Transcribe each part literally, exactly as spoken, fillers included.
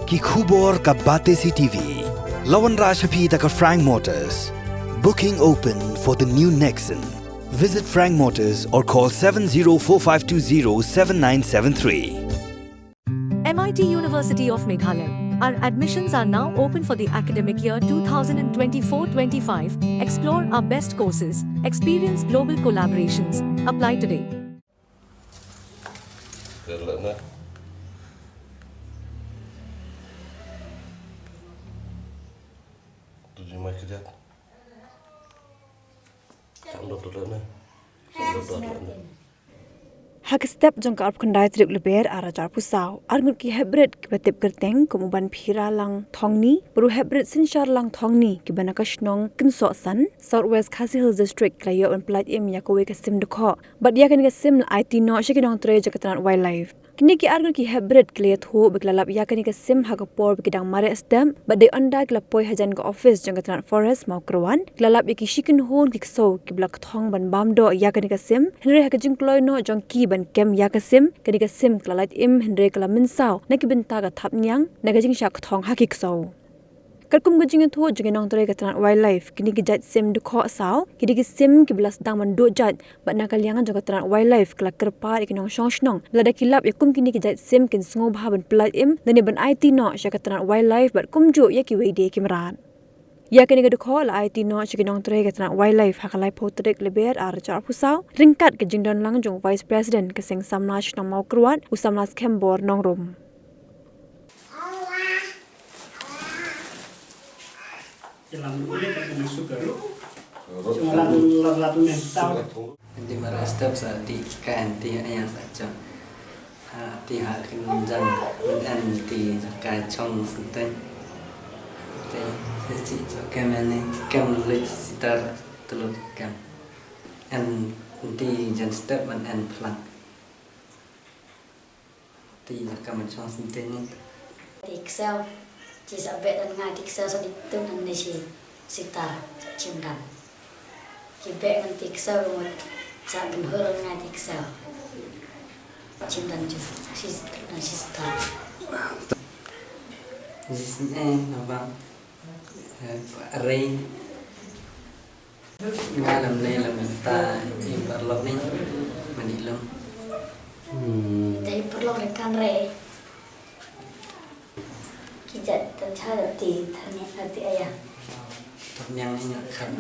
Ki khubor ka Batesi T V. La wanrah sha phi da ka Frank Motors. Booking open for the new Nexon. Visit Frank Motors or call seven zero four five two zero seven nine seven three. M I T University of Meghalaya. Our admissions are now open for the academic year twenty twenty-four twenty-five. Explore our best courses, experience global collaborations. Apply today. Ha ka step jong ka arphew khyndai tarik Lber ar hajar arphew saw, arngut ki hepbrit kiba tip kyrteng kum u Banphira Langthongni bad u hepbrit Synshar Langthongni kiba na ka shnong Kynsohsan, South West Khasi Hills District, ki la ïoh ban pyllait im ïa kawei ka sim dkhot. Bad ïa kane ka sim la aiti noh sha ki nongtrei jong ka tnat Wildlife. Kine ki arngut ki hepbrit ki la ïathuh ba ki la lap ïa kane ka sim ha ka por ba ki dang mareh step, bad dei ynda ki la poi hajan ka office jong ka tnat Forest Mawkyrwat, ki la lap ïa ki shi kynhun ki ksew kiba la kthong ban bam doh ïa kane ka sim, hynrei ha ka jingkloi noh jong ki ban kem ïa ka sim, kane ka sim ka la lait im hynrei ka la mynsaw na ki bynta ka thapniang na ka jingshah kthong ha ki ksew. Katkum ka jingïathuh jong ki nongtrei ka tnat Wildlife, kine ki jait sim dkhot saw ki dei ki sim kiba la sdang ban duh jait, bad na ka liang jong ka tnat Wildlife ka la kyrpad ïa ki nongshong shnong, lada ki lap ïa kum kine ki jait sim kin sngewbha ban pyllait im lane ban aiti noh sha ka tnat Wildlife bad kumjuh ïa kiwei de ki mrad. Ïa kane ka dkhot la aiti noh sha ki nongtrei ka tnat Wildlife ha ka laiphew tarik Lber ar hajar arphew saw, ryngkat ka jingdon lang jong u Vice President ka Seng Samla Shnong Mawkyrwat, u Samla Skhem Bor Nongrum. Di mareh step sa di ka anti aya sa chong. Ti ha kin jang an ti ka chong sente. Ti si so kem ani kem lik sitar telut kem. An ti jan step man an plang. Ti la ka man chong sinte ni. Ti ksew, ti sa bet dan nga ti ksew sa di tun dan ni si sitar, sa chim dan. Ki bet dan ti ksew rumut, sa ben hur nga ti ksew. Chim dan ju, si dan si sitar. Jisne nabang, eh, rei. Nga lam ne lam ta i paralok ni mani lum. Hmm. Dei paralok ni kan re. Ki jat ta cha ti thani ati aya. Thapniang ni nga khat.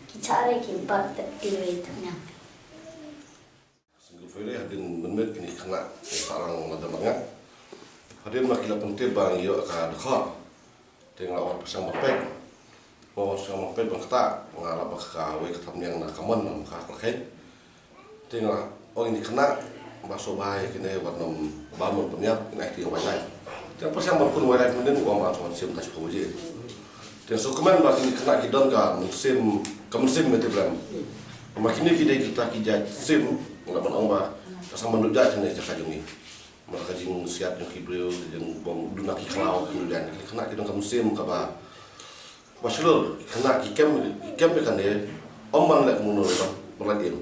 Ki cha re ki bat ta ti re thapniang. Single family hadien mynmiet kine ki khynnah ki sarang lada marngat. Hadien ma ki la pyntip ba ngi ïoh ka dkhot. Te nga la wan pyrshang ban peit. Nga wan pyrshang ban peit ban ktah, nga la ba kawei ka thapniang na ka mon na ka khlakhein. Te nga la ong ïa kine ki khynnah ba sngewbha ïa kine wat nym bam ban pynïap, kine ai ti ïa wildlife. Te pyrshang ban phone wildlife mynnin u ong ba sngewbha sim ta shiphew baje. Te sngewkmen ba kine ki khynnah ki don ka mynsiem, ka mynsiem ïa tip lem. Ma kine ki dei kita ki jait sim, nga la ban ong ba ka sngewbha ban duh jait kine jaka jong ngi. Ma ka jingsiat jong ki briew, ka jingbym duna ki khlaw, ki duh jait. Kine ki khynnah ki don ka mynsiem kaba, ba shlur, ki khynnah ki kem, ki kem ïa kane, ym ban leh kumno ban, ban lait im.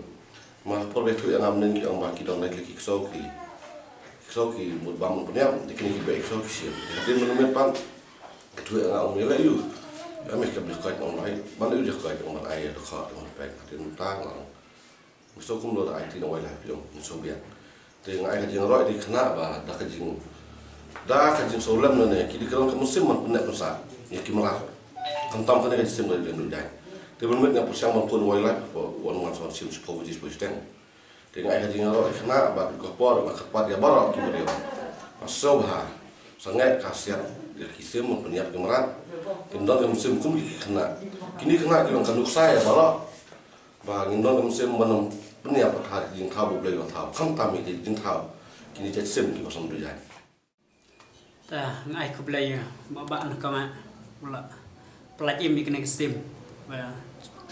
Ma por ba ïathuh ïa nga mynnin ki ong ba ki don leh ki ksew ki, ki ksew ki mut bam ban pynïap, te kine ki beh ki ksew ki shim. Te hadien mynmiet pat ki ïathuh ïa nga ong ïa leh ïa u. Ïa me ka beh koit ong bai, ban ïa u jaka koit ong ban ai ïa dkhot ong ban peit. Hadien mynta nga ong ngi sngewsih kumno da ai ti na wildlife jong ngi sngewbiang. Te nga ai ka jingroi ïa ki khynnah ba da ka jing, da ka jingsngewlem lane ki dei ki don ka mynsiem ban pynneh pynsah ïa ki mrad. Khamtam kane ka jingsim ka jingduh jaiñ. Te mynmiet nga pyrshang ban phone wildlife ba wan wan sa wan sim shiphew baje shiphew shiteng. Te nga ai ka jingroi ïa ki khynnah ba ka por ba kyrpad ïa baroh ki briew ba sngewbha sangeh ka siat ïa ki sim ban pynïap ki mrad. Kim don ka mynsiem kum ki khynnah. Kine ki khynnah ki long ka nuksa ïa baroh. Ba ngin don ka mynsiem ban ym pynïap ha ki jingthaw ba U Blei u la thaw. Khamtam ïa ki jingthaw kine ki jait sim kiba sngewduh jaiñ. Ta nga ai khublei ïa u Bah Bah na ka ma u la pyllait im ïa kine ki sim ba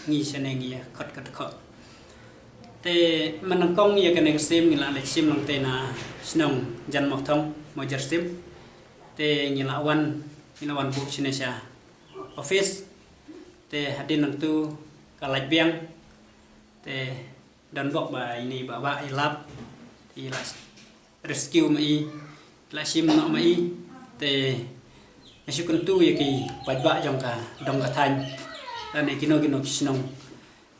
ngi shane ngi ïa khot ka dkhot. Te mynnyngkong ïa kine ki sim ngi la leit shim lang te na shnong Jan Mawthong Mawjyrsim. Te ngi la wan, ngi la wan buh shane sha office. Te hadien nangtu ka lait biang. Te don bok ba ine i Bah Bah i lap, i la rescue ma i, La shim noh ma i, te nga shu kyntu ïa ki paidbah jong ka dong ka thaiñ lane kino kino ki shnong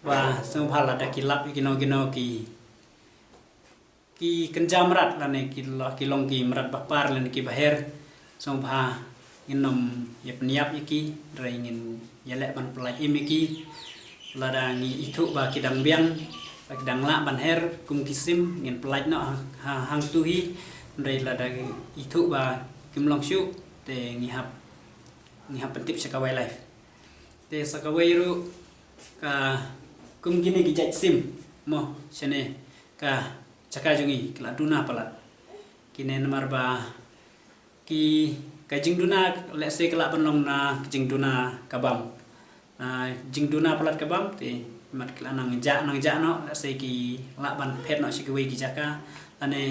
ba sngewbha lada ki lap ïa kino kino ki ki kynja mrad lane ki long ki mrad ba par lane ki ba her, sngewbha ngin nym ïa pynïap ïa ki, hynrei ngin ïaleh ban pyllait im ïa ki. Lada ngi ithuh ba ki dang biang, ba ki dang lah ban her kum ki sim, ngin pyllait noh ha hangtu hi, hynrei lada ithuh ba kim long shuh te ngi hap ngi hap pyntip sha ka wildlife. Te sa kawei ruh ka kum kine ki jait sim mo shane ka jaka jong ngi ki la duna palat. Kine namar ba ki ka jingduna lehse ka lah ban long na ka jingduna ka bam. Na jingduna palat ka bam te mat ki la nang jah nang jah noh, lehse ki lah ban phet noh sha kiwei ki jaka. Lane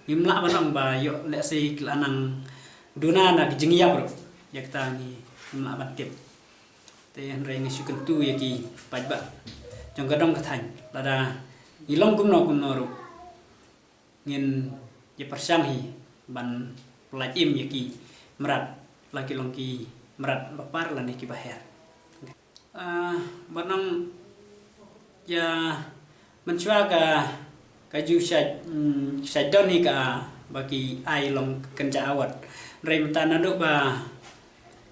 ngim lah ban long ba ïoh lehse ki la nang duna na ka jingïap ruh. Ïa kata ngi ngim lah ban tip. Te hynrei ngi shu kyntu ïa ki paidbah jong ka dong ka thaiñ, lada ngi long kumno kumno ruh ngin ïa pyrshang hi ban pyllait im ïa ki mrad, la ki long ki mrad ba par lane ki ba her. Ah, ba nang ïa mynshuwa ka ka ju shait shait don hi ka ba ki ai long kynja awat. Hynrei mynta naduh ba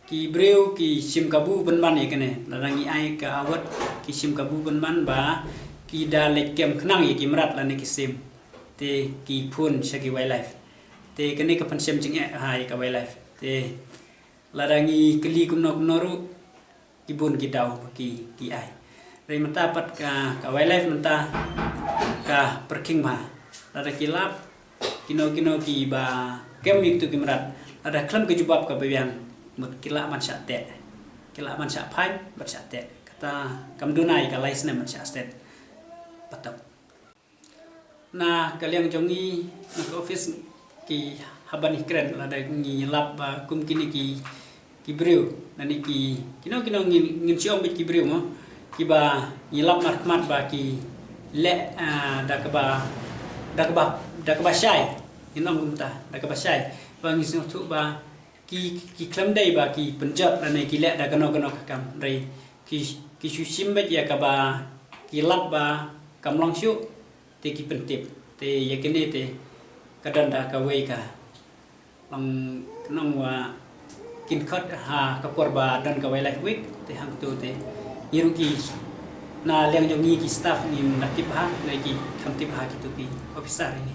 ki briew ki shim kabu pynban ïa kane, lada ngi ai ka awat ki shim kabu pynban ba ki da leit kem khnang ïa ki mrad lane ki sim. Te ki phone sha ki wildlife. Te kane ka pynshim jingeh ha ïa ka wildlife. Te lada ngi kylli kumno kumno ruh ki bun ki daw ba ki ki ai. Hynrei mynta pat ka ka wildlife mynta ka pyrkhing bha. Lada ki lap kino kino ki ba kem ïa kitu ki mrad, lada khlem ka jubab ka ba biang, mut ki lah ban shah teh, ki lah ban shah phai bad shah teh. Kata kam duna ïa ka lai snem ban shah set patok. Na ka liang jong ngi na ka office ki hap ban ïakren lada ngi lap ba kum kine ki ki briew lane ki kino kino ngin ngin shu ong beit ki briew mo, ki ba ngi lap markhmat ba ki leh, ah, da kaba da kaba da kaba shai, ngin ong kumta, da kaba shai, ba ngi sngewthuh ba ki ki khlem dei ba ki pynjot lane ki leh da kano kano ka kam, hynrei ki ki shu shim beit ïa kaba ki lap ba kam long shuh. Te ki pyntip te ïa kine te ka don da kawei ka long, ka nong wa kin khot ha ka por ba don ka Wildlife Week. Te hangtu te ngi ruh ki na liang jong ngi ki staff ngim da tip ha, ngi ki kham tip ha kitu ki officer ngi.